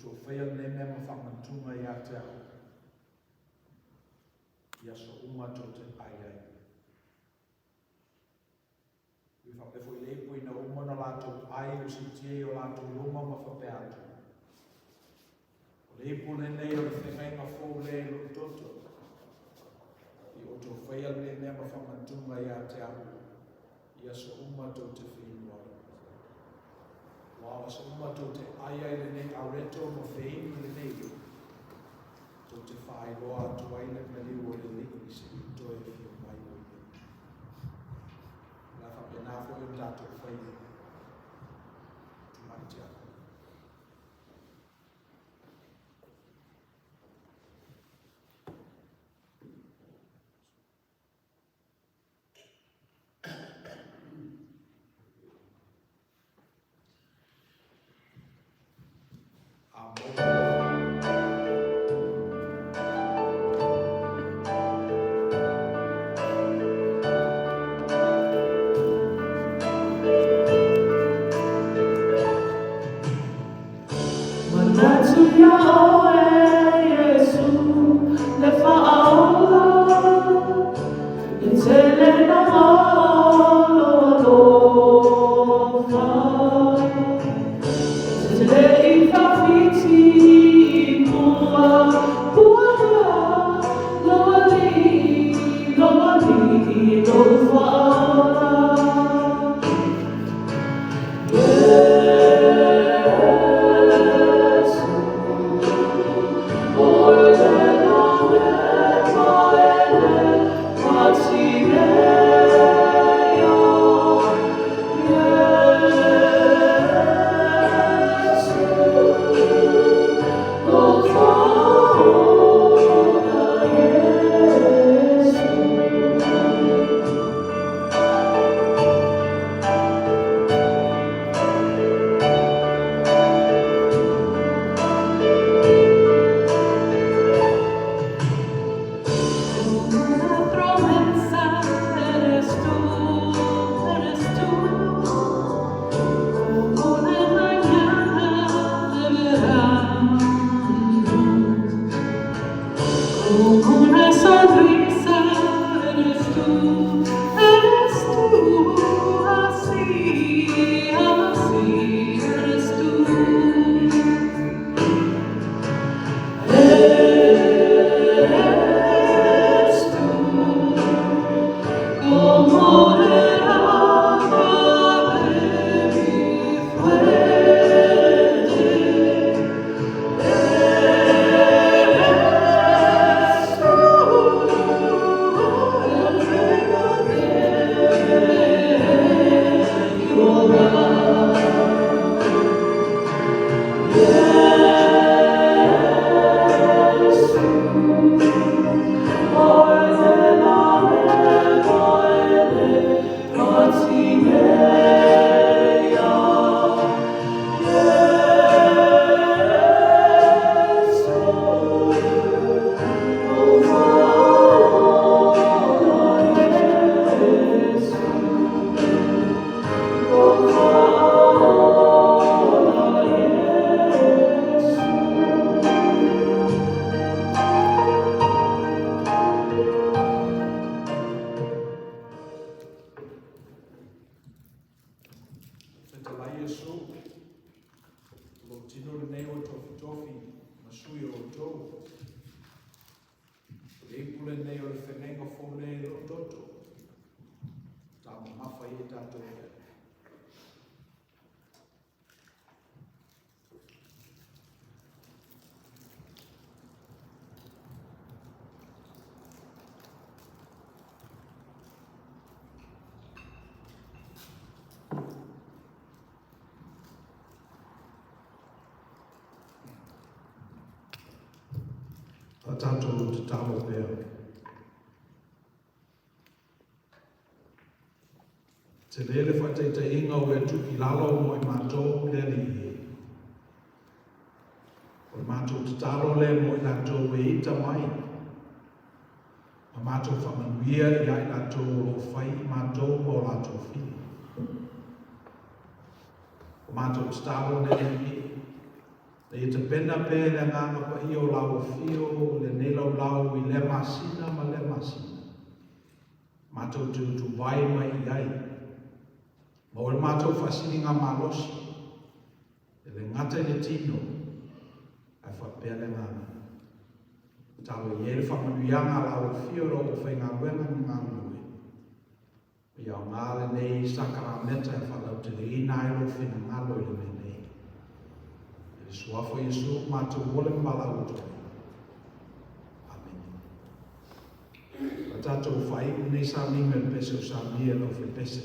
Outou faia lenei mea ma faamanatuga ia te au i aso uma tou te ai ai. Ua faapea foi le ipu ina uma ona latou ai ua siitia i o latou luma ma faapea atu, O le ipu lenei o le feagaiga fou lea i lou toto, i outou faia lenei mea ma faamanatuga ia te au i aso uma tou te feinu ai. Aua o aso uma tou te ai ai lenei aureto ma feinu lenei ipu, tou te faailoa atu ai le maliu o le Alii seia toe afio mai o Ia. O le a faapena foi ona tatou faia. Tumai Tiakono. Manatu ia oe, Iesu, le faaola, Le tele na lou alofa. E te le i faawhiti i mua, Puana, lou alii, lou alii, lou faaola. Fetalai Iesu, o lou tino lenei ua tofitofi ma sui o outou. O le ipu lenei o le feagaiga fou lea i lou toto, ta mamafa ai e tatou mea. A tatou tatalo pea. Tele le faataitaiga ua e tuu i lalo mo i matou le Alii e. O le matou tatalo lea mo i latou e ita mai, ma matou faamanuia ia i latou o lo o fai i matou ma o latou fili. O matou tatalo le Alii e. Ina ia tapena pea e le Agaga Paia o lau afio lenei laulau i lea masina ma lea masina, matou te utuvai mai i ai, maua le matou faasiligamalosi, e le gata i le tino, ae faapea le agaga. Tatalo i ai le faamanuiaga a lau afio i lau aufaigaluega ma galulue. Ia aoga lenei sakarameta e faalauteleina ai lou finagalo i le mea nei. I le Suafa o Iesu matou ole ma valaau atu ai. Amene. O tatou faaiu lenei sauniga i le pese o saunia e lau faipese.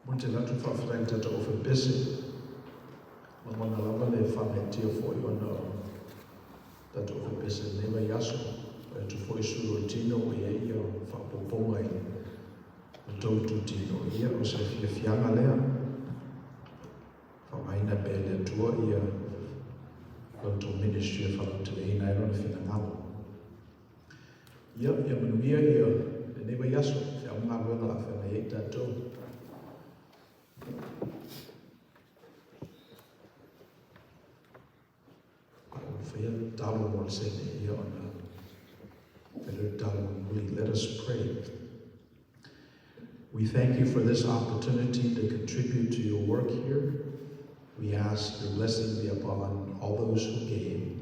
Momoli tele atu le faafetai i le tatou ofe pese. Lagona lava le faagaeetia foi ona o tatou ofe pese i lenei vaiaso. Vaai atu foi i sui o le tino ua i ai ia faaopoopoga i le tou itutino. Ia, o se fiafiaga lea. Faaaogaina pea e le Atua ia la outou ministry e faalauteleina ai Lona finagalo. Ia, ia manuia ia lenei vaiaso, feau ma galuega o le a feagai ai tatou. A ua faia le tatalo mo le sene, ia ona fai lea o le tatalo mulimuli. Let us pray. We thank you for this opportunity to contribute to your work here. We ask your blessing be upon all those who gave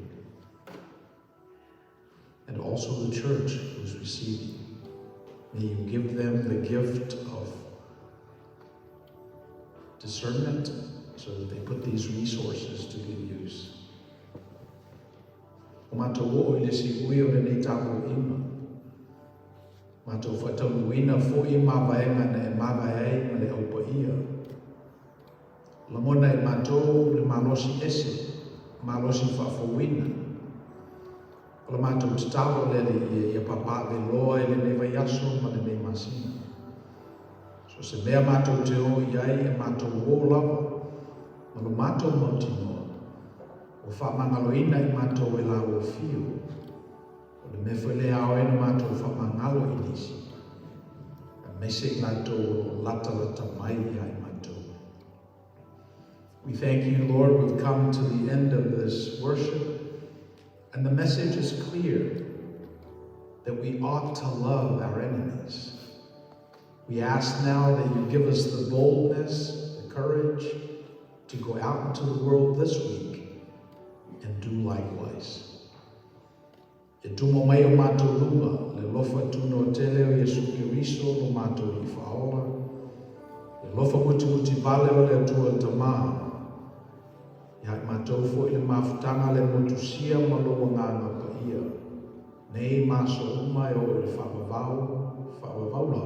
and also the church who's receiving. May you give them the gift of discernment so that they put these resources to good use. Ua matou oo i le siui o lenei tapuaiga. Matou faataunuuina foi mavaega na e mavae ai ma le Au Paia. Lagona e matou le malosi ese, malosi faafouina. O la matou tatalo le Alii e ia papaaveloa i lenei vaiaso ma lenei masina. So o se mea matou te o i ai e matou o lava ma lo matou mautinoa, ua faamagaloina i matou e la ua fiu. O le mea foi lea e ao ai ona matou faamagalo i nisi, aemaise i latou o lo o latalata mai ia i matou. We thank you, Lord, we've come to the end of this worship, and the message is clear that we ought to love our enemies. We ask now that you give us the boldness, the courage to go out into the world this week and do likewise. E tumo mai o matou luma, le alofa tunoa tele o Iesu Keriso lo matou Alii Faaola, le alofa mutimuti vale o le Atua le Tama, ia i matou foi le mafutaga le motusia ma lou Agaga Paia, nei ma aso uma e oo i le faavavau, faavavau lava.